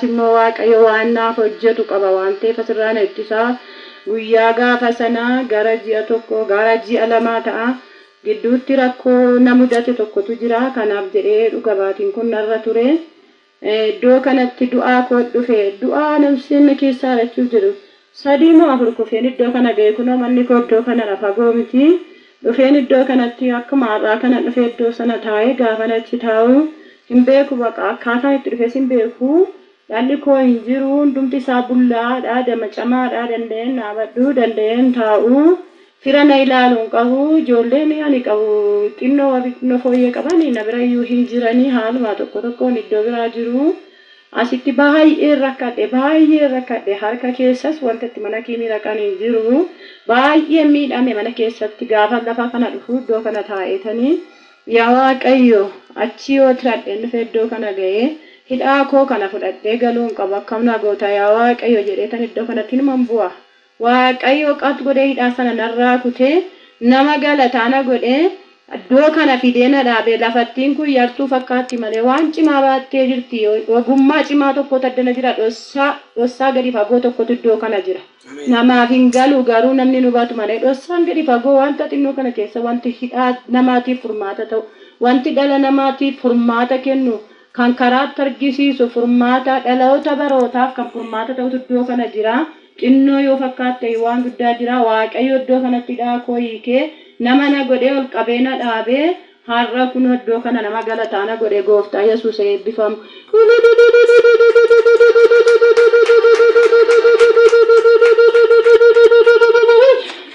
Immoo Waaqayyo waan naaf hojjetu qaba waan ta'eef asirraa na ittisaa. Guyyaa gaafa sanaa gara ji'a tokko gara ji'a lamaa ta'a. Gidduutti rakkoo na mudate tokkotu jira. Kanaaf jedhee dhuga baatiin kun narra ture. Iddoo kanatti du'aa koo dhufe. Du'aa namseen na keessaa harachuuf jedhu. Sadii moo afur kufeen iddoo kana ga'e kunoo manni koo iddoo kanadha fagoo miti. Dhufeen iddoo kanatti akkuma har'aa kana dhufee iddoo sana taa'ee gaafan achi taa'u hin beeku baqa akkaataan itti dhufes hin beeku. Dhalli koo hin jiru hundumti isaa bullaa'aadha damacamaadha danda'een dhaabadhu danda'een taa'u. Fira na ilaalu hin qabu ijoolleen ani qabu xinnoo warri xinnoo fooyyee qaban na birayyuu hin jiranii haaluma tokko tokkoon iddoo biraa jiru. Asitti baay'een rakkadhe, baay'een rakkadhe. Harka keessas wanta itti mana kiimii dhaqan hin jiru. Baay'een miidhame mana keessatti gaafa lafa kana dhufu iddoo kana taa'eetanii yaa Waaqayyo achi yoo tiradheen dhufee iddoo kana ga'ee hidhaa koo kana fudhadhee galuu hin qabu akkam na goota yaa Waaqayyo jedheetan iddoo kanatti inuman bu'a. Waaqayyo qat godhee hidhaa sana narraa kutee nama galataa na godhee iddoo kana fidee na dhaabe. Lafattiin kun yartuu fakkaatti malee waan cimaa baattee jirti. Ogummaa cimaa tokkotu addana jira. Dhossaa dhossaa gadi fagoo tokkotu iddoo kana jira. Namaaf hin galu garuu namni hin hubatu malee dhossaan gadi fagoo wanta xinnoo kana keessa wanti hidhaa namaatiif furmaata ta'u wanti dhala namaatiif furmaata kennu kan karaatti argisiisu furmaata dhaloota barootaaf kan furmaata ta'utu iddoo kana jira. Xinnoo yoo fakkaatte waan guddaa jira. Waaqayyo iddoo kanatti hidhaa koo hiikee nama na godhee ol qabee na dhaabee har'a kunoo iddoo kana nama galataa na godhe gooftaa Yesuus eebbifamu.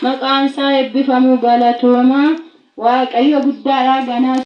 Maqaan isaa eebbifamu galatooma. Waaqayyo guddaadha ganaa.